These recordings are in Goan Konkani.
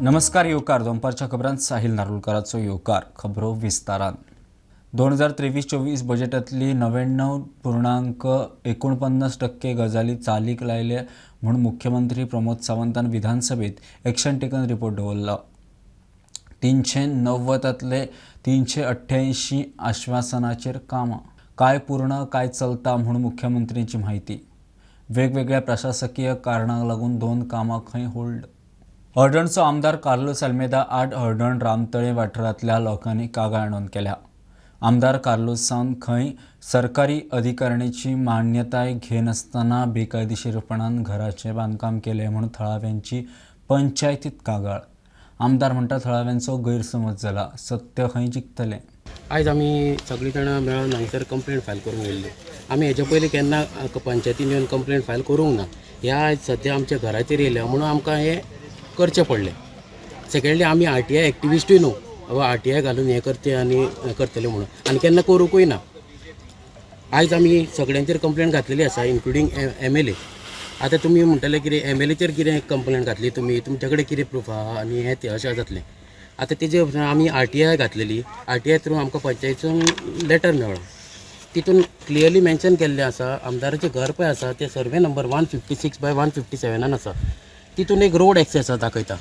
नमस्कार येवकार दनपारच्या खबरांत साहिल नारुलकाराचो येवकार. खबरो विस्तारान. 2023-24 बजेटांतली 99.49% गजाली चालीक लायले म्हूण मुख्यमंत्री प्रमोद सावंतान विधानसभेत एक्शन टेकन रिपोर्ट दवरला. 390तांतले 388 आश्वासनाचेर कामां काय पूर्ण काय चलता म्हूण मुख्यमंत्र्यांची म्हायती. वेगवेगळ्या प्रशासकीय कारणांक लागून 2 कामां खंय होल्ड. हळदणचो आमदार कार्लोस आल्मेदा आड हळदण रामतळे वाठारांतल्या लोकांनी कागाळ नोंद केल्या. आमदार कार्लोसान खंय सरकारी अधिकारणीची मान्यताय घेनासतना बेकायदेशीरपणान घराचें बांदकाम केलें म्हूण थळाव्यांची पंचायतीत कागाळ. आमदार म्हणटा थळाव्यांचो गैरसमज जाला, सत्य खंय जिखतलें. आयज आमी सगळीं जाणां मेळून हांगसर कंप्लेंट फायल करूंक येयल्ली. आमी हेजे पयलीं केन्ना पंचायतीन येवन कंप्लेंट फायल करूंक ना. ह्या आयज सद्या आमच्या घराचेर येयल्या म्हणून आमकां हें करचें पडलें. सेकेंडली आमी आरटीआय एक्टिविस्टूय न्हू, बाबा आरटीआय घालून हें करचें आनी करतलें म्हणून, आनी केन्ना करूंकूय ना. आयज आमी सगळ्यांचेर कंप्लेंट घातलेली आसा, इन्क्लुडींग MLA. आतां तुमी म्हणटले कितें MLAचेर कितें कंप्लेंट घातली तुमी, तुमचे कडेन कितें प्रूफ आहा आनी हें तें अशें जातलें. आतां तेजे आमी आरटीआय घातलेली, आरटीआय थ्रू आमकां पंचायतीसून लेटर मेळ्ळो. तितून क्लियरली मेन्शन केल्लें आसा आमदाराचें घर पळय आसा तें सर्वे नंबर 156/157 आसा. तितून एक रोड एक्सेस दाखयता.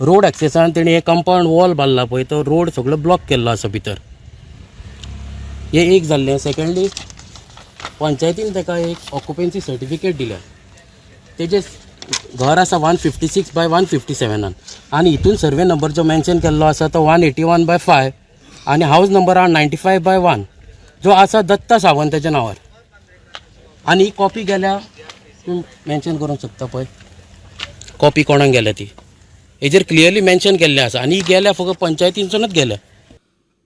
रोड एक्सेसान तेणी एक कंपावंड वॉल बांदला पळय, तो रोड सगळो ब्लॉक केल्लो आसा भितर. हें एक जाल्लें. सेकेंडली पंचायतीन ताका एक ऑक्युपन्सी सर्टिफिकेट दिल्या. तेजें घर आसा 156/157 आनी हितून सर्वे नंबर जो मेन्शन केल्लो आसा तो 181/5 आनी हावज नंबर आहा 95/1 जो आसा दत्ता सावंताच्या नांवार. आनी ही कॉपी गेल्या, तूं मेन्शन करूंक शकता पळय कॉपी कोणाक गेल्या ती, हेजेर क्लियरली मेन्शन केल्लें आसा. आनी ही गेल्या फकत पंचायतीनसूनच गेल्या.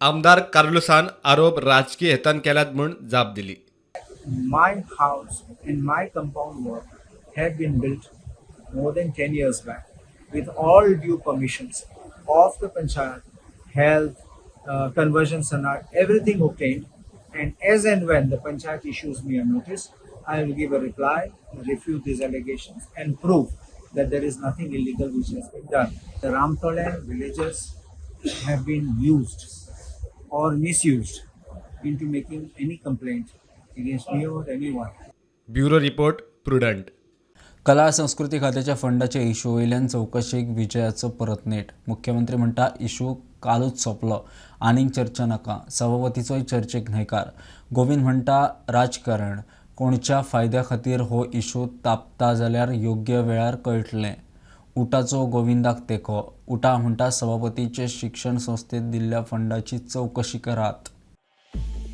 आमदार कार्लोसान आरोप राजकीय हेतान केल्यात म्हूण जाप दिली. My house and my compound wall have been built more than 10 years back with all due permissions of the panchayat, health, conversion sanad, everything obtained. And as and when the panchayat issues me a notice, I will give a reply, refute these allegations and prove that there is nothing illegal which has been done. The Ramtole villagers have been used or misused into making any complaint against me or anyone. Bureau report, Prudent. कला संस्कृती खात्याच्या फंडाच्या इशू वयल्यान चवकशेक विजयाचो परत नेट. मुख्यमंत्री म्हणटा इशू कालूच सोंपलो, आनीक चर्चा नाका. सभापतीचोय चर्चेक न्हयकार. गोविंद म्हणटा राजकारण कोणच्या फायद्या खातीर हो इशू तापता जाल्यार योग्य वेळार कळटलें. उटाचो गोविंदाक तेंको. उटा म्हणटा सभापतीचे शिक्षण संस्थेत दिल्ल्या फंडाची चवकशी करात.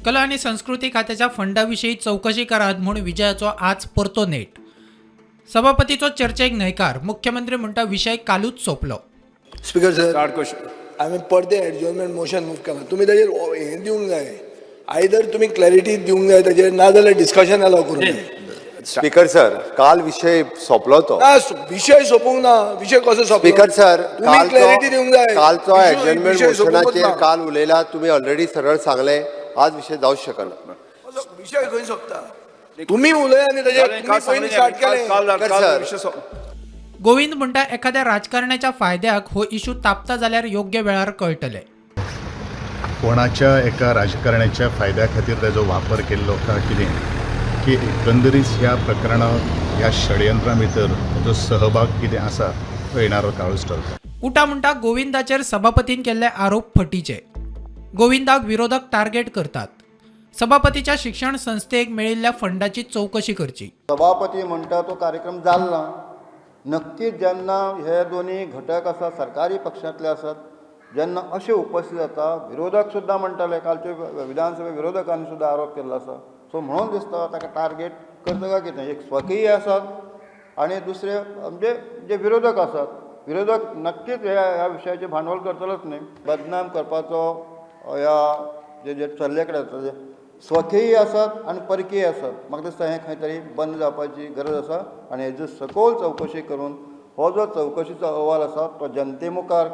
कला आनी संस्कृती खात्याच्या फंडाविशीं चवकशी करात म्हूण विजयाचो आज परतो नेट. सभापतीचो चर्चेक न्हयकार. मुख्यमंत्री म्हणटा विशय कालूच सोंपलो. Speaker sir, start question. हांवें परतें एडजॉर्नमेंट मोशन मूव केलां. तुमी ताजेर हें दिवंक जाय, आयदर तुमी क्लॅरिटी दिवंक जाय ताजेर, नाजाल्यार डिस्कशन अलाव करूंक जाय. स्पीकर सर, काल विषय सोंपलो तो. ना, विशय सोंपूंक ना. विशय कसो सोंपलो? स्पीकर सर, तुमी क्लॅरिटी दिवंक जाय. कालचो एडजर्नमेंट विशय सोंपूंकच मोशनाचेर ना. काल उलयला तुम्ही, ऑलरेडी सरळ सांगले, आज विषय जाऊच शकना. कसो विशय खंय सोंपता? तुमी उलया आनी ताजेर तुमी पयलीं स्टार्ट केलें. Speaker sir. विशय गोविंद म्हणटा एखाद्या राजकारण्याच्या फायद्याक हो इशू तापता जाल्यार योग्य वेळार कळटलें. कोणाच्या एका राजकारण्याच्या फायद्या खातीर ताजो वापर केल्लो काय कितें, की एकंदरीत ह्या प्रकरणात, ह्या षडयंत्रा भितर ताजो सहभाग कितें आसा, तो येणारो काळूच ठरता. उटा म्हणटा गोविंदाचेर सभापतीन केल्ले आरोप फटीचे. गोविंदाक विरोधक टार्गेट करतात. सभापतीच्या शिक्षण संस्थेक मेळिल्ल्या फंडाची चवकशी करची. सभापती म्हणटा तो कार्यक्रम जालो ना. नक्कीच जेन्ना हे दोनी घटक आसा, सरकारी पक्षांतले आसात, जेन्ना अशें उपस्थित जाता, विरोधक सुद्दां म्हणटाले, कालचे विधानसभे विरोधकांनी सुद्दां आरोप केल्लो आसा. सो म्हणून दिसता ताका टार्गेट करता काय कितें. एक स्वकीय आसात आनी दुसरे म्हणजे जे विरोधक आसात, विरोधक नक्कीच ह्या विशयाचें भांडवल करतलोच न्ही. बदनाम करपाचो ह्या जे जे चल्ले कडेन आसा, जे स्वकीय आसात आनी परकीय आसात, म्हाका दिसता हें खंय तरी बंद जावपाची गरज आसा. आनी हेजो सखोल चवकशी करून हो जो चवकशीचो अहवाल आसा तो जनते मुखार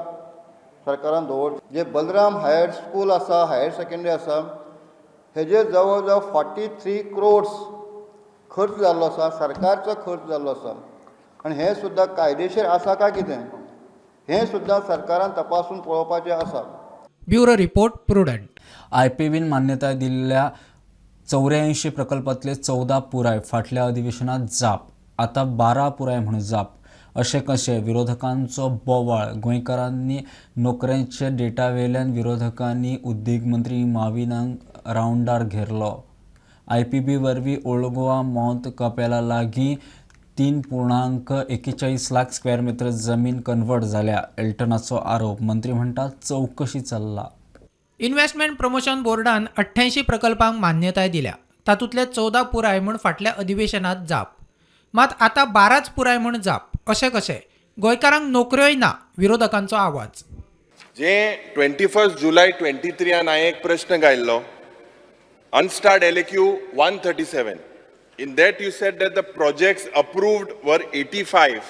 सरकारान दवरचो. जे बलराम हायर स्कूल आसा, हायर सेकेंडरी आसा, हेजेर जवळ जवळ 43 क्रोड्स खर्च जाल्लो आसा, सरकारचो खर्च जाल्लो आसा. आनी हें सुद्दां कायदेशीर आसा काय कितें हें सुद्दां सरकारान तपासून पळोवपाचें आसा. Bureau report, Prudent. आयपीबीन मान्यताय दिल्ल्या 84 प्रकल्पांतले 14 पुराय फाटल्या अधिवेशनात जाप, आतां 12 पुराय म्हूण जाप. अशें कशें विरोधकांचो बोवाळ. गोंयकारांनी नोकऱ्यांच्या डेटावेल्यान विरोधकांनी उद्देग मंत्री माविनाक रावंडार घेरलो. आयपीबी वरवीं ओल्ड गोवा मावंट कपेला लागीं 3.41 लाख स्क्वेअर मिटर जमीन कन्वर्ट जाल्या, एल्टनाचो आरोप. मंत्री म्हणटा चवकशी चल्ला. इन्व्हेस्टमेंट प्रमोशन बोर्डान 88 प्रकल्पांक मान्यताय दिल्या, तातूंतले 14 पुराय म्हूण फाटल्या अधिवेशनात जाप, मात आतां 12च पुराय म्हूण जाप. अशें कशें? गोंयकारांक नोकऱ्योय ना, विरोधकांचो आवाज. जे 21 जुलय 23 हांवें एक प्रश्न घायल्लो, unstarred LAQ 137. In that you said that the projects approved were 85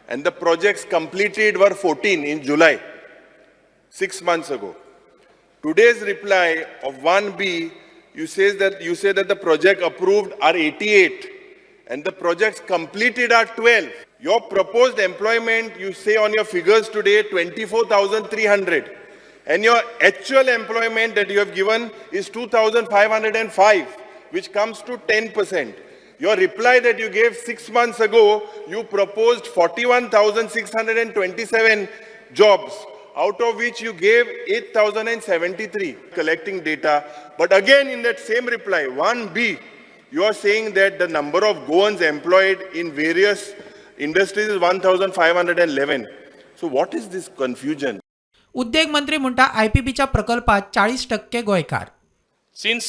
and the projects completed were 14 in July, 6 months ago. Today's reply of 1B, you say that the project approved are 88 and the projects completed are 12. Your proposed employment, you say on your figures today, 24,300. And your actual employment that you have given is 2,505, which comes to 10%. Your reply that you gave 6 months ago, you proposed 41,627 jobs, out of which you gave 8,073, collecting data. But again, in that same reply, 1B, you are saying that the number of Goans employed in various industries is 1,511. So what is this confusion? उद्देग मंत्री म्हणटा आयपीबीच्या प्रकल्पात 40% गोंयकार. Since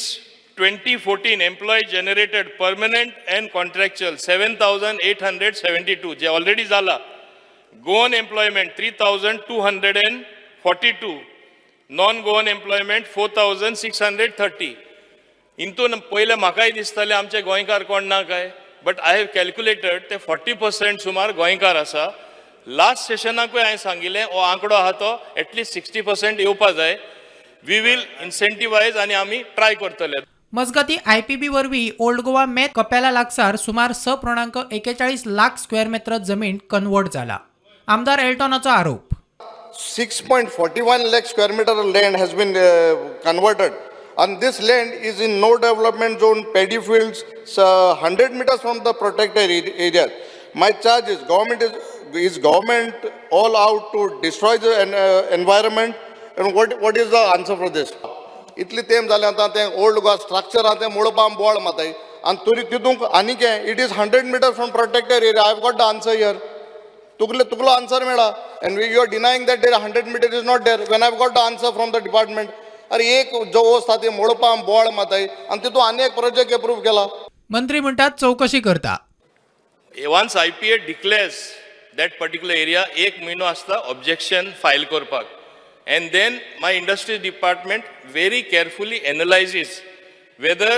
2014, employee generated permanent and contractual 7,872, J already जाला. Goan employment 3,242, non-Goan employment 4,630. इंतून पयलें म्हाकाय दिसतालें आमचे गोंयकार कोण ना काय, बट I have calculated ते 40% सुमार गोंयकार आसा. लास्ट सेशनाकूय हांवें सांगिल्लें हो आंकडो आहा तो एटलिस्ट 60% येवपा जाय. We will इन्सेंटिवायज आनी आमी ट्राय करतले. मजगती आयपीबी वरवीं ओल्ड गोवा मेत कपेला लागसार सुमार 6.41 लाख स्क्वेअर मेत्र जमीन कन्वर्ट जाला, आमदार एल्टॉनाचो आरोप. 6.41 lakh square meter land has been converted, and this land is in no development zone, paddy fields, 100 meters from the protected area. My charge is government is government all out to destroy the environment, and what is the answer for this? इतली तेम जालें आतां तें ओल्ड गोवा स्ट्रक्चर आहा तें मुळबाम बोळ माताय आनी तरी तितूंक आनी कितें, it is 100 meter from protected area. I have got the answer here. तुगलो answer मेळा and you are denying that there 100 meter is not there when I have got the answer from the department. अरे एक जो वस्त आहा ती मुळपाम बोळ माताय आनी तितूंत आनी एक प्रोजेक्ट एप्रूव केला. मंत्री म्हणटात चवकशी करता. Once IPA declares that particular area, एक म्हयनो आसता ऑब्जेक्शन फायल करपाक, and then my industries department very carefully analyses whether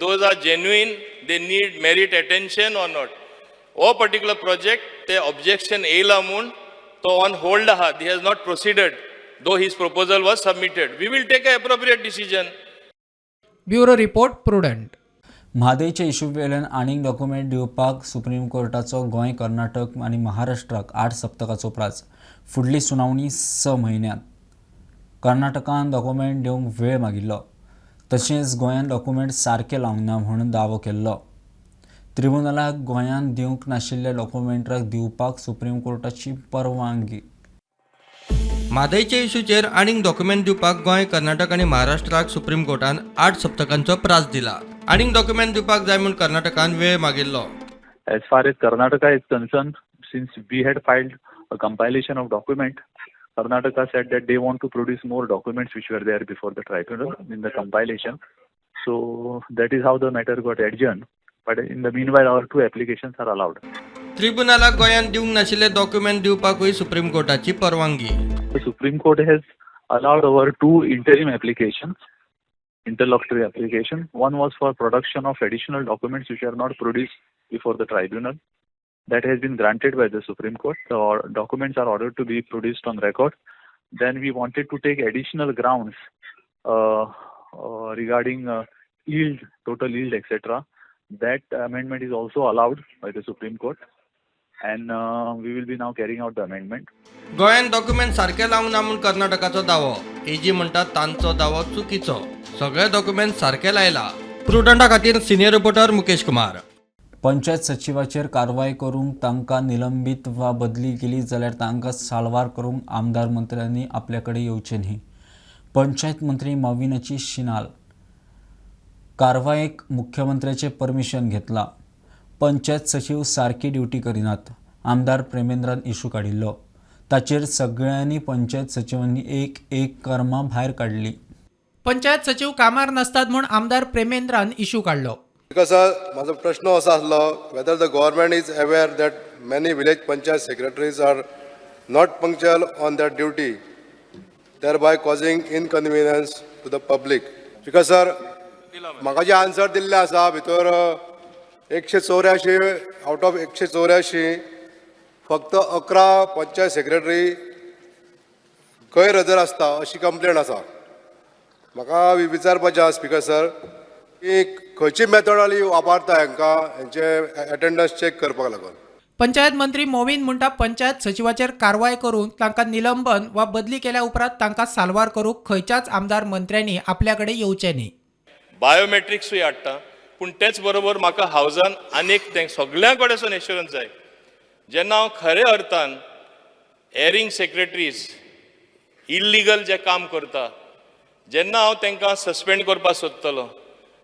those are genuine, they need merit attention or not. हो पर्टिक्युलर प्रोजेक्ट ते ऑब्जेक्शन येयला म्हूण तो ऑन होल्ड आहा. He has not proceeded though his proposal was submitted. We will take a appropriate decision. Bureau report, Prudent. म्हादयच्या इशू वेल्यान आनीक डॉक्युमेंट दिवपाक सुप्रीम कोर्टाचो गोंय, कर्नाटक आनी महाराष्ट्राक 8 सप्तकाचो प्राज. फुडली सुनावणी 6 म्हयन्यांत. कर्नाटकान डॉक्युमेंट दिवंक वेळ मागिल्लो, तशेंच गोंयान डॉक्युमेंट सारके लावंक ना म्हूण दावो केल्लो. त्रिबुनलाक गोंयान दिवंक नाशिल्ल्या डॉक्युमेंटाक दिवपाक सुप्रीम कोर्टाची परवानगी. म्हादयच्या इशूचेर आनीक डॉक्युमेंट दिवपाक गोंय, कर्नाटक आनी महाराष्ट्राक सुप्रीम कोर्टान 8 सप्तकांचो प्रास दिला. आनीक डॉक्युमेंट दिवपाक जाय म्हूण कर्नाटकान वेळ मागिल्लो. As far as Karnataka is concerned, since we had filed a compilation of document, Karnataka said that they want to produce more documents which were there before the tribunal in the compilation. So that is how the matter got adjourned. But in the meanwhile, our 2 applications are allowed. ट्रिब्युनलाक गोंयांत दिवंक नाशिल्ले डॉक्युमेंट दिवपाकूय सुप्रीम कोर्टाची परवानगी. The Supreme Court has allowed our 2 interim applications, interlocutory application. One was for production of additional documents which are not produced before the tribunal. That has been granted by the Supreme Court. The documents are ordered to be produced on record. Then we wanted to take additional grounds regarding yield, total yield, etc. That amendment is also allowed by the Supreme Court. And we will be now carrying out the amendment. गोंयान डॉक्युमेंट सारके लावंक ना म्हूण कर्नाटकाचो दावो. एजी म्हणटा तांचो दावो चुकीचो, सगळे डॉक्युमेंट सारके लायला. प्रुडंटा खातीर सिनियर रिपोर्टर मुकेश कुमार. पंचायत सचिवाचेर कारवाय करूंक तांकां निलंबीत वा बदली केली जाल्यार तांकां साल्वार करूंक आमदार मंत्र्यांनी आपल्या कडेन येवचें न्ही. पंचायत मंत्री मॉविनाची शिनाल. कारवायेक मुख्यमंत्र्याचें परमिशन घेतलां. पंचायत सचीव सारकी ड्युटी करिनात. आमदार प्रेमेंद्रान इशू काडिल्लो ताचेर सगळ्यांनी पंचायत सचिवांनी एक एक कर्मां भायर काडली. पंचायत सचीव कामार नासतात म्हूण आमदार प्रेमेंद्रान इशू काडलो. Because sir, म्हाजो प्रश्न असो आसलो, whether the government is aware that many village panchayat secretaries are not punctual on their duty, thereby causing inconvenience to the public. Because sir, म्हाका जे आन्सर दिल्ले आसा भितर 184 आवट ऑफ 184 फक्त 11 पंचायत सेक्रेटरी गैरहजर आसता अशी कंप्लेन आसा. म्हाका विचारपाचें आसा स्पिकर सर की खंयची मेथडॉलॉजी वापरता हांकां हेंचे एटेंडन्स चॅक करपाक लागून? पंचायत मंत्री मोविन म्हणटा, पंचायत सचिवाचेर कारवाय करून तांकां निलंबन वा बदली केल्या उपरांत तांकां साल्वार करूंक खंयच्याच आमदार मंत्र्यांनी आपल्या कडेन येवचें न्ही. बायोमेट्रिक्सूय हाडटा, पूण तेच बरोबर म्हाका हावजान आनीक तें सगळ्यां कडेन एश्युरन्स जाय. जेन्ना हांव खऱ्या अर्थान एरिंग सेक्रेटरीज इल्लिगल जे काम करता, जेन्ना हांव तांकां सस्पेंड करपाक सोदतलो,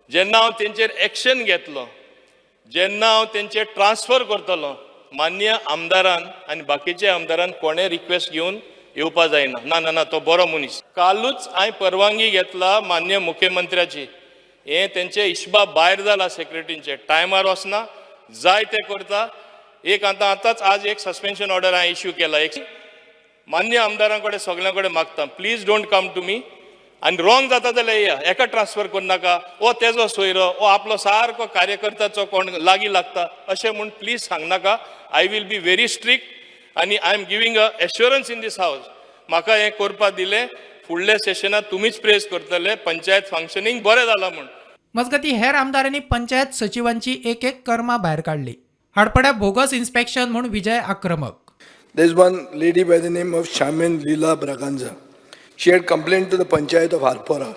जेन्ना हांव तेंचेर एक्शन घेतलो, जेन्ना हांव तेंचेर ट्रान्सफर करतलो, मान्य आमदारान आनी बाकीच्या आमदारान कोणें रिक्वेस्ट घेवन येवपा जायना. ना ना ना, तो बरो मनीस. कालूच हांवें परवानगी घेतला मान्य मुख्यमंत्र्याची. हें तेंचे हिशबा भायर जाला. सेक्रेटरींचे टायमार वचना, जाय तें करता. एक आतां आतांच आज एक सस्पेन्शन ऑर्डर हांवें इश्यू केला. एक मान्य आमदारां कडेन सगळ्यां कडेन मागता, please don't come to me. आनी रॉंग जाता जाल्यार येया, एका ट्रान्सफर करनाका. ओ तेजो सोयरो, ओ आपलो सारको कार्यकर्त्याचो कोण लागीं लागता अशें म्हूण please सांगनाका. I will be very strict आनी I am giving a assurance in this house. म्हाका हें करपाक दिलें, फुडल्या सेशनात तुमीच प्रेज करतले पंचायत फंक्शनींग बरें जालां म्हूण. मजगतीं, हेर आमदारांनी पंचायत सचिवांची एक एक कर्मां भायर काडली. हाडपड्या बोगस इन्स्पेक्शन म्हूण विजय आक्रमक. There is one lady by the name of Shaman Leela Braganza. She had complained to the panchayat of Arpora,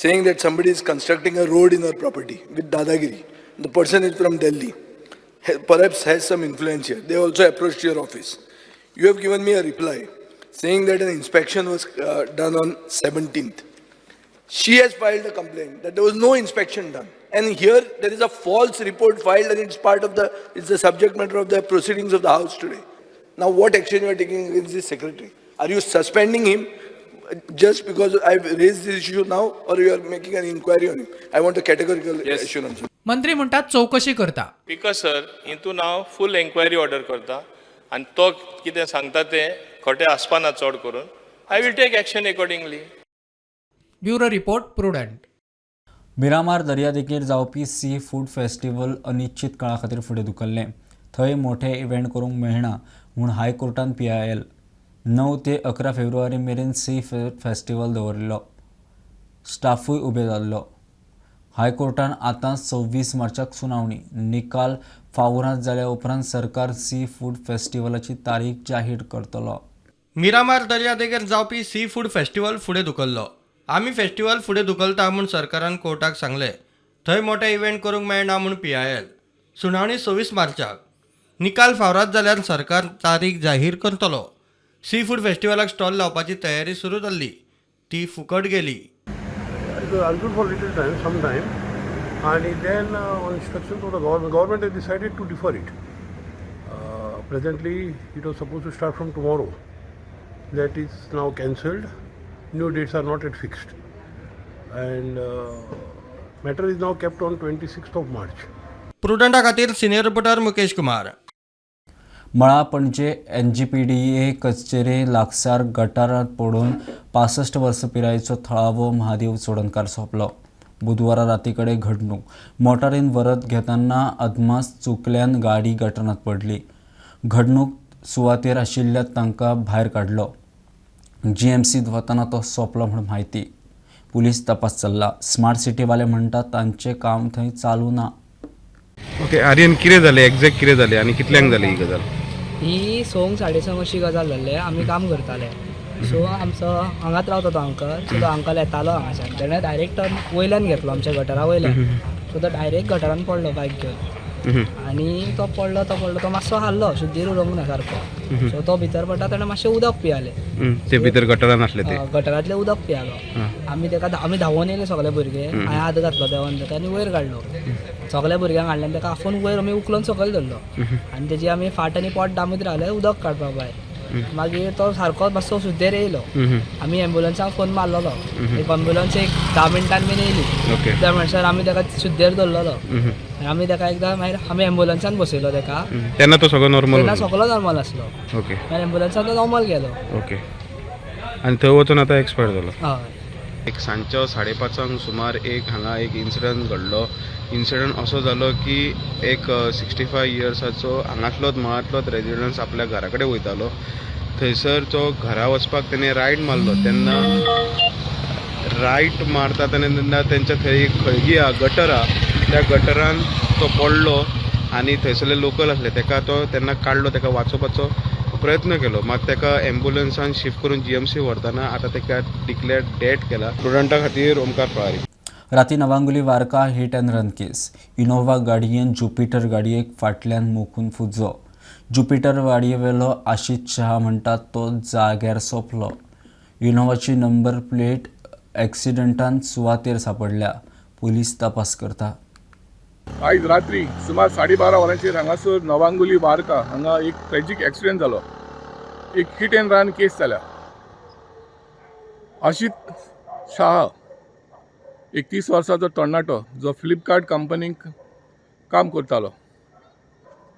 saying that somebody is constructing a road in her property with Dadagiri. The person is from Delhi, perhaps has some influence here. They also approached your office. You have given me a reply saying that an inspection was done on 17th. She has filed a complaint that there was no inspection done. And here there is a false report filed and it's the subject matter of the proceedings of the House today. Now what action you are taking against this secretary? Are you suspending him just because I've raised this issue now, or you are making an inquiry on him? I want a categorical assurance. मंत्री म्हणटात चवकशी करता. स्पिकर सर, हितून हांव फूल एन्क्वायरी ऑर्डर करता आनी तो कितें सांगता तें खोटें आसपाना चड करून I will take action accordingly. Bureau report, Prudent. Miramar दर्यादेगेर जावपी सी फूड फेस्टिवल अनिश्चित काळा खातीर फुडें धुकल्लें. थंय मोठे इव्हेंट करूंक मेळना म्हूण हायकोर्टान पीआयएल. 9 ते 11 फेब्रुवारी मेरेन सी फूड फेस्टिवल दवरिल्लो. स्टाफूय उबे जाल्लो. हायकोर्टान आतां 26 मार्चाक सुनावणी. निकाल फावराद जाल्या उपरांत सरकार सी फूड फेस्टिवलाची तारीख जाहीर करतलो. मिरामार दर्यादेगेर जावपी सी फूड फेस्टिवल फुडें धुकल्लो. आमी फेस्टिवल फुडें धुकलता म्हूण सरकारान कोर्टाक सांगलें. थंय मोठे इव्हेंट करूंक मेळना म्हूण पीआयएल. सुनावणी 26 मार्चाक. निकाल फावराद जाल्यार सरकार तारीख जाहीर करतलो. सी फूड फेस्टिवलाक स्टॉल लावपाची तयारी सुरू जाल्ली, ती फुकट गेली. It was argued for little time, some time, and then on instructions of the government, government has decided to defer it. Presently, it was supposed to start from tomorrow. That is now cancelled. New dates are not yet fixed, and matter is now kept on 26th of March. प्रुडंटा खातीर सिनियर रिपोर्टर मुकेश कुमार. मळा पणजे एनजीपीडीए कचेरे लागसार गटारात पडून 65 वर्सां पिरायेचो थळावो महादेव चोडणकार सोंपलो. बुधवारा राती कडेन घडणूक. मोटारीन वरत घेतना अदमास चुकल्यान गाडी गटारांत पडली. घडणूक सुवातेर आशिल्ल्या तांकां भायर काडलो. जीएमसीत वतना तो सोंपलो म्हूण म्हायती. पुलीस तपास चल्ला. स्मार्ट सिटीवाले म्हणटात तांचें काम थंय चालू ना. ओके आर्यन, कितें जालें एग्जॅक्ट? कितें जालें आनी कितल्यांक जाली ही गजाल? ही संक साडे संक अशी गजाल जाल्ली. आमी काम करताले, सो आमचो हांगाच रावता तो अंकल. सो तो अंकल येतालो हांगाच्यान, तेणें डायरेक्ट टर्न वयल्यान घेतलो आमच्या गटरा वयल्यान. सो तो डायरेक्ट गटरान पडलो बायक घेवन आनी तो पडलो, तो पडलो, तो मातसो हाल्लो, शुद्धीर उरोंक ना सारको. सो तो भितर पडटा, तेणें मातशें उदक पियालें. ते भितर गटरान आसले ते? गटरांतलें उदक पियालो. आमी तेका, आमी धांवून येयले सगळे भुरगे. हांवें हात घातलो देंवन तेका आनी वयर काडलो. सगल्या भुरग्यांक हाडले आनी तेका आफोवन वयर आमी उखलून सकयल धरलो आनी तेजी आमी फाट आनी पोट दामत रावले उदक काडपाक भायर. मागीर तो सारको मातसो शुद्धेर येयलो. आमी एम्बुलन्साक फोन मारलेलो. एक एम्बुलन्स एक 10 मिनटान बीन येयली. त्या म्हणसर आमी तेका शुद्धेर दवरलेलो. आमी तेका एकदां मागीर आमी एम्बुलन्सान बसयलो तेका. तेन्ना तो सगळो नॉर्मल? तेन्ना सगळो नॉर्मल आसलो. मागीर एम्बुलन्सान तो नॉर्मल गेलो. ओके, आनी थंय वचून आतां एक्सपायर जालो? हय. एक सांजचो 5:30 सुमार एक हांगा एक इन्सिडंट घडलो. इन्सिडंट असो जालो की एक 65 इयर्साचो हांगातलोच मळांतलोच रेजिडन्स आपल्या घरा कडेन वयतालो. थंयसर तो घरा वचपाक तेणे रायट मारलो. तेन्ना रायट मारता तेन्ना तेंच्या थंय एक खळगी आहा, गटर आहा, त्या गटरान तो पडलो आनी थंयसरले लोकल आसले, तेका तो तेन्ना काडलो, तेका वाचोवपाचो प्रयत्न केलो. मात तेका एम्बुलन्सान शिफ्ट करून जीएमसी व्हरतना आतां तेका डिक्लेअर डेड केला. प्रुडंटा खातीर ओमकार फळारी. राती नवांगुली वार्का hit and run case. Innova गाडयेन ज्युपिटर गाडयेक फाटल्यान मोखून फुजो. ज्युपिटर गाडयेवेलो आशिष शहा म्हणटात तो जाग्यार सोंपलो. इनोवाची नंबर प्लेट एक्सिडंटान सुवातेर सापडल्या. पुलीस तपास करता. आयज रात्री सुमार 12:30 वरांचेर हांगासर नवांगुली वारका हांगा एक ट्रेजीक एक्सिडेंट जालो. एक हिट अँड रन केस जाल्या. आशित शाह, 31 वर्साचो तरणाटो, जो फ्लिपकार्ट कंपनीक काम करतालो,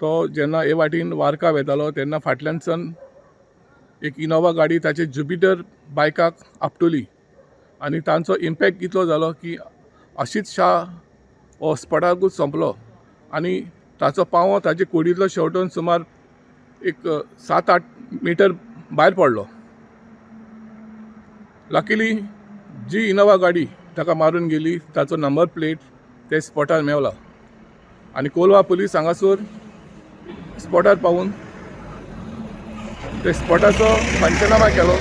तो जेन्ना हे वाटेन वारका वेतालो तेन्ना फाटल्यानसान एक इनोवा गाडी ताचे ज्युपिटर बायकाक आपटली आनी तांचो इम्पॅक्ट इतलो जालो की आशित शाह हो स्पॉटाकूच सोंपलो आनी ताचो पांव ताचे कुडींतलो शेवटून सुमार एक 7-8 मिटर भायर पडलो. लकीली जी इनोवा गाडी ताका मारून गेली ताचो नंबर प्लेट ते स्पॉटार मेवला आनी कोलवा पुलीस हांगासर स्पॉटार पावून ते स्पॉटाचो पंचनामा केलो.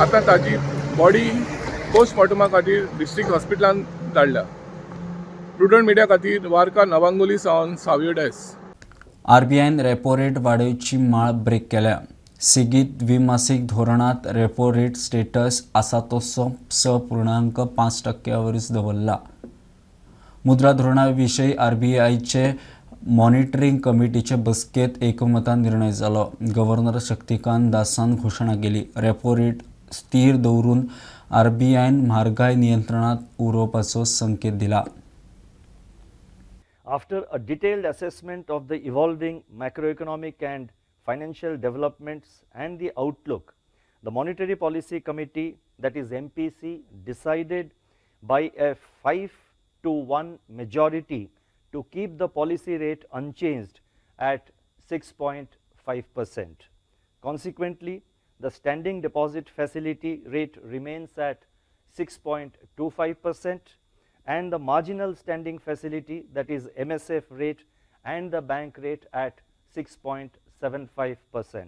आतां ताजी बॉडी पोस्टमॉर्टमा खातीर डिस्ट्रिक्ट हॉस्पिटलान धाडल्या. प्रुडंट मिडिया खातीर वारका नवांगोली सावन सावियो डायस. आरबीआयन रेपो रेट वाडोवची माळ ब्रेक केल्या. सेगीत द्विमासीक धोरणात रेपो रेट स्टेटस आसा तसो 6.5 टक्क्यावरीच दवरला. मुद्रा धोरणा विशीं आरबीआयचे मॉनिटरींग कमिटीचे बसकेत एकमतान निर्णय जालो. गव्हर्नर शक्तिकांत दासान घोशणा केली. रेपो रेट स्थिर दवरून आरबीआयन म्हारगाय नियंत्रणात उरोवपाचो संकेत दिला. After a detailed assessment of the evolving macroeconomic and financial developments and the outlook, the Monetary Policy Committee, that is MPC, decided by a 5 to 1 majority to keep the policy rate unchanged at 6.5%. Consequently, the standing deposit facility rate remains at 6.25% and the marginal standing facility, that is MSF rate, and the bank rate at 6.75%.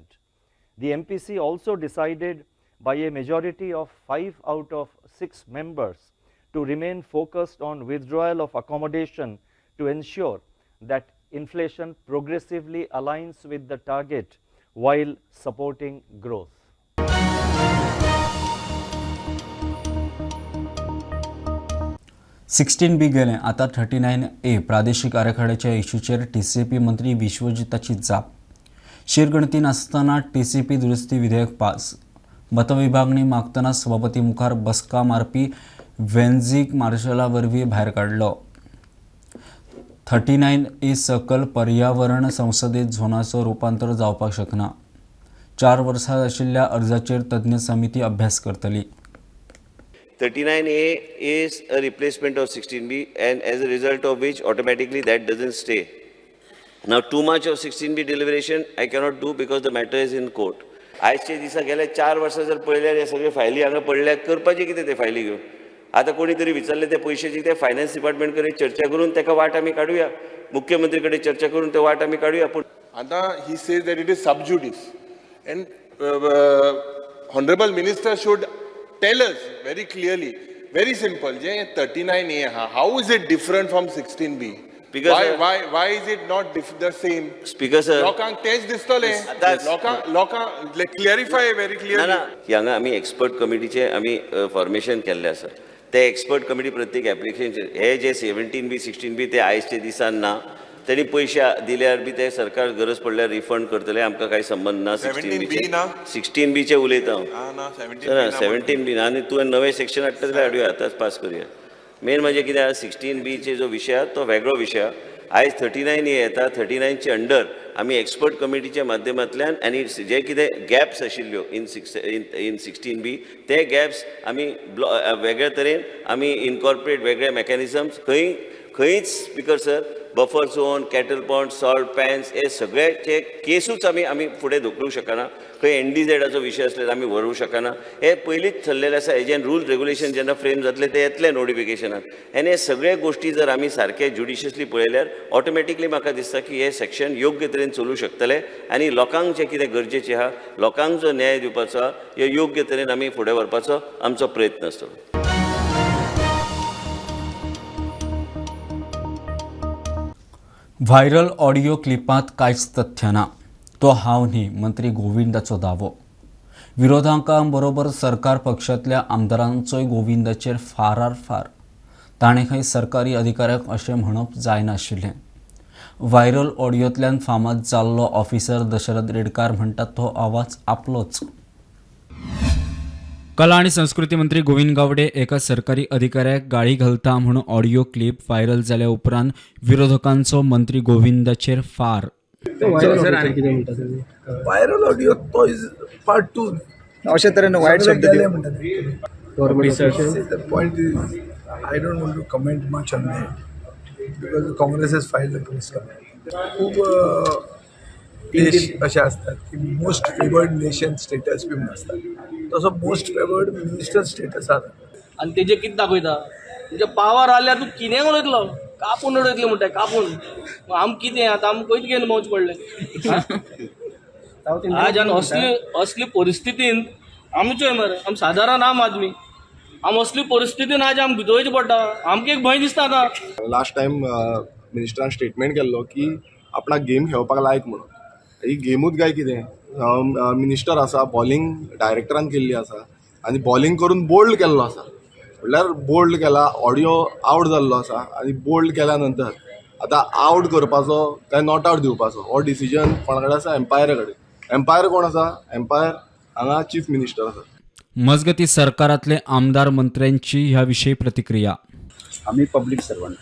The MPC also decided by a majority of 5 out of 6 members to remain focused on withdrawal of accommodation to ensure that inflation progressively aligns with the target while supporting growth. 16B गेलें, आतां 39A. प्रादेशीक आराखड्याच्या इशूचेर टीसीपी मंत्री विश्वजिताची जाप. शिरगणती नासतना टीसीपी दुरुस्ती विधेयक पास. मतविभागणी मागतना सभापती मुखार बसका मारपी वेन्झीक मार्शला वरवीं भायर काडलो. 39A सकल पर्यावरण संसदेत झोनाचो रुपांतर जावपाक शकना. 4 वर्सां आशिल्ल्या अर्जाचेर तज्ञ समिती अभ्यास करतली. 39A is a replacement of 16B, and as a result of which automatically that doesn't stay. Now, too much of 16B deliberation I cannot do because the matter is in court. आयचे दिसा गेले 4 वर्सां जर पळयल्यार हे सगळे फायली हांगा पडल्या. करपाचें कितें ते फायली घेवन? आतां कोणी तरी विचारले ते पयशेची, ते फायनान्स डिपार्टमेंट कडेन चर्चा करून ताका वाट आमी काडुया. मुख्यमंत्री कडेन चर्चा करून ते वाट आमी काडुया, पूण आतां he says that it is sub judice and honourable minister should tell us very clearly, very simple, J 39A आहा, how is it different from 16B? Because, why is it not the same? Speaker sir, लोकांक तेच दिसतलें. लोकांक क्लियरिफाय व्हेरी ना क्लियरली. ना, की हांगा आमी एक्सपर्ट कमिटीचे आमी फॉर्मेशन केल्लें आसा. ते एक्सपर्ट कमिटी प्रत्येक एप्लिकेशन हे जे 17B 16B ते आयजच्या दिसान ना, तेणी पयशे दिल्यार बी ते सरकार गरज पडल्यार रिफंड करतले, आमकां कांय संबंद ना. 17B ना? 16Bचे उलयता हांव. ना, 17B ना. 17B ना. आनी तुवें नवें सेक्शन हाडटा जाल्यार हाडुया, आतांच पास करुया. मेन म्हणजे कितें आहा, 16Bचे जो विशय आहा तो वेगळो विशय आहा. आयज 39A येता, 39चे अंडर आमी एक्सपर्ट कमिटीच्या माध्यमांतल्यान आनी जे कितें गॅप्स आशिल्ल्यो इन 16B ते गॅप्स आमी वेगळ्या तरेन आमी इनकॉर्पोरेट वेगळे मॅकॅनिजम्स खंय खंयच speaker sir, buffer zone, cattle pond, salt pans हे सगळ्याचे केसूच आमी आमी फुडें धुकलूंक शकना. खंय एनडीझेडाचो विशय आसल्यार आमी व्हरूंक शकना. हे पयलींच ठरलेलें आसा. हेजें रूल रेगुलेशन जेन्ना फ्रेम जातले ते येतले नोटिफिकेशनान. आनी हे सगळे गोश्टी जर आमी सारके ज्युडिशियसली पळयल्यार ऑटोमॅटिकली म्हाका दिसता की हे सेक्शन योग्य तरेन चलूं शकतले आनी लोकांक जें कितें गरजेचें आहा, लोकांक जो न्याय दिवपाचो आहा, हे योग्य तरेन आमी फुडें व्हरपाचो आमचो प्रयत्न आसतलो. व्हायरल ऑडियो क्लिपांत कांयच तथ्य ना, तो हांव न्ही, मंत्री गोविंदाचो दावो. विरोधकां बरोबर सरकार पक्षांतल्या आमदारांचोय गोविंदाचेर फारार फार. ताणें खंय सरकारी अधिकाऱ्याक अशें म्हणप जायनाशिल्लें. व्हायरल ऑडियोंतल्यान फामाद जाल्लो ऑफिसर दशरथ रेडकार म्हणटा तो आवाज आपलोच. कला आनी संस्कृती मंत्री गोविंद गावडे एका सरकारी अधिकाऱ्याक गाळी घालता म्हूण ऑडियो क्लिप व्हायरल जाल्या उपरांत विरोधकांचो मंत्री गोविंदाचेर फार. व्हायरल ऑडियो तो is part 2. अशे तरेन वायट शब्द The point is, I don't want to comment much on that because Congress has filed a police complaint. खूब देश अशे आसतात की मोस्ट फेवर्ड नेशन स्टेटस बी म्हूण आसता, तसो मोस्ट फेवर्ड मिनिस्टर स्टेटस आसा. आनी तेजे कितें दाखयता, तुमच्या पावर आल्यार तूं कितेंय उलयतलो, कापून उडयतले म्हणटा, कापून. आम कितें आतां आमकां खंयच घेवन भोंवचें पडलें. आज आनी असली असली परिस्थितीन आमच्यो मरे, आम सादारण आम आदमी, आम असली परिस्थितीन आज आम भितोवचें पडटा, आमकां एक भंय दिसता आतां. लास्ट टायम मिनिस्टरान स्टेटमेंट केल्लो की आपणाक गेम खेळपाक लायक म्हणून. ही गेमूच काय कितें, मिनिस्टर आसा, बॉलिंग डायरेक्टरान केल्ली आसा आनी बॉलिंग करून बोल्ड केल्लो आसा, म्हणल्यार बोल्ड केला, ऑडियो आवट जाल्लो आसा आनी बोल्ड केल्या नंतर आतां आवट करपाचो काय not out दिवपाचो हो डिसिजन कोणा कडेन आसा, एम्पायरा कडेन. एम्पायर कोण आसा, एम्पायर हांगा चीफ मिनिस्टर आसा. मजगती सरकारांतले आमदार मंत्र्यांची ह्या विशीं प्रतिक्रिया. आमी पब्लीक सर्वंट,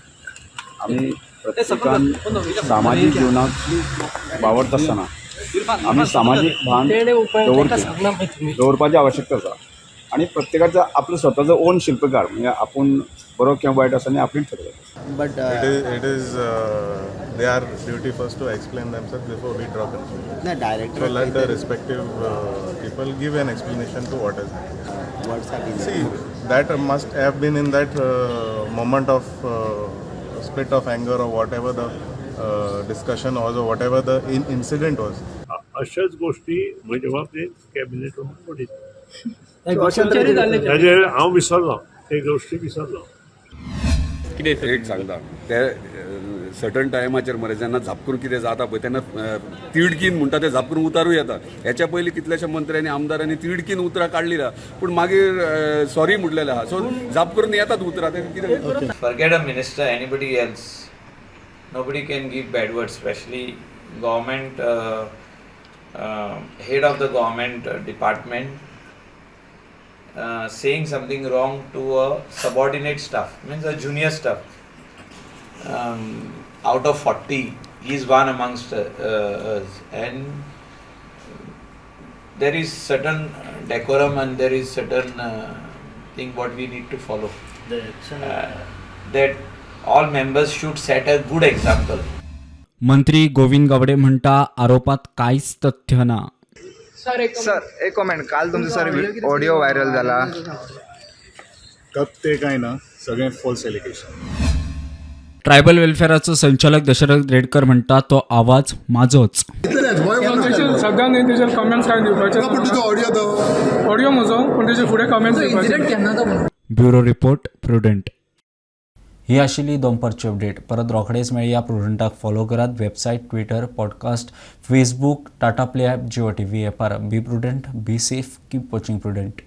आमी प्रत्येकान सामाजीक जीवनात वावरता आसतना आमी सामाजीक भान दवरपाची आवश्यकता आसा आनी प्रत्येकाचो आपलो स्वताचो ओन शिल्पकार, म्हणजे आपूण बरो किंवा वायट आसा आनी आपणें ठरयता. But it is their duty first to explain themselves before we draw conclusions. No, director. So let the respective people give an explanation to what has happened. What's happened? See, that must have been in that moment of split of anger or whatever the discussion was or whatever the incident was. अशाच गोष्टी म्हजे बाबतीत कॅबिनेट पडिल्ली, हांव विसरलो, ते गोष्टी विसरलो. कितें एक सांगता, ते सर्टन टायमाचेर मरे जेन्ना झापकरून कितें जाता पळय तेन्ना तिडकीन म्हणटा ते झापकरून उतारूं येता. हेच्या पयलीं कितल्याश्या मंत्र्यांनी आमदारांनी तिडकीन उतरां काडली ना, पूण मागीर सॉरी म्हटलेलें आहा. सो झाप करून येतात उतरां ते कितें. Forget a minister, anybody else, nobody can give bad words, specially government head of the government department saying something wrong to a subordinate staff, means a junior staff. Out of 40, he is one amongst us, and there is certain decorum and there is certain thing what we need to follow. That all members should set a good example. मंत्री गोविंद गावडे म्हणटा आरोपात कांयच तथ्य ना. सर एक कॉमेंट, काल तुमचो सर ऑडियो व्हायरल जाला. तथ्य काय ना, सगळें फॉल्स एलिगेशन. ट्रायबल वेलफेअराचो संचालक दशरथ रेडकर म्हणटा तो आवाज म्हाजोच. सद्या न्ही तेजेर कमेंट्स काय दिवपाचे, ऑडियो म्हजो, पूण तेजे फुडें कमेंट्स दिवपाचे. Bureau report, Prudent. ही आशिल्ली दनपारची अपडेट. परत रोखडेच मेळया. प्रुडंटाक फॉलो करात website, Twitter, podcast, Facebook, Tata Play app, Jio TV ॲपार. Be prudent, be safe, keep watching Prudent.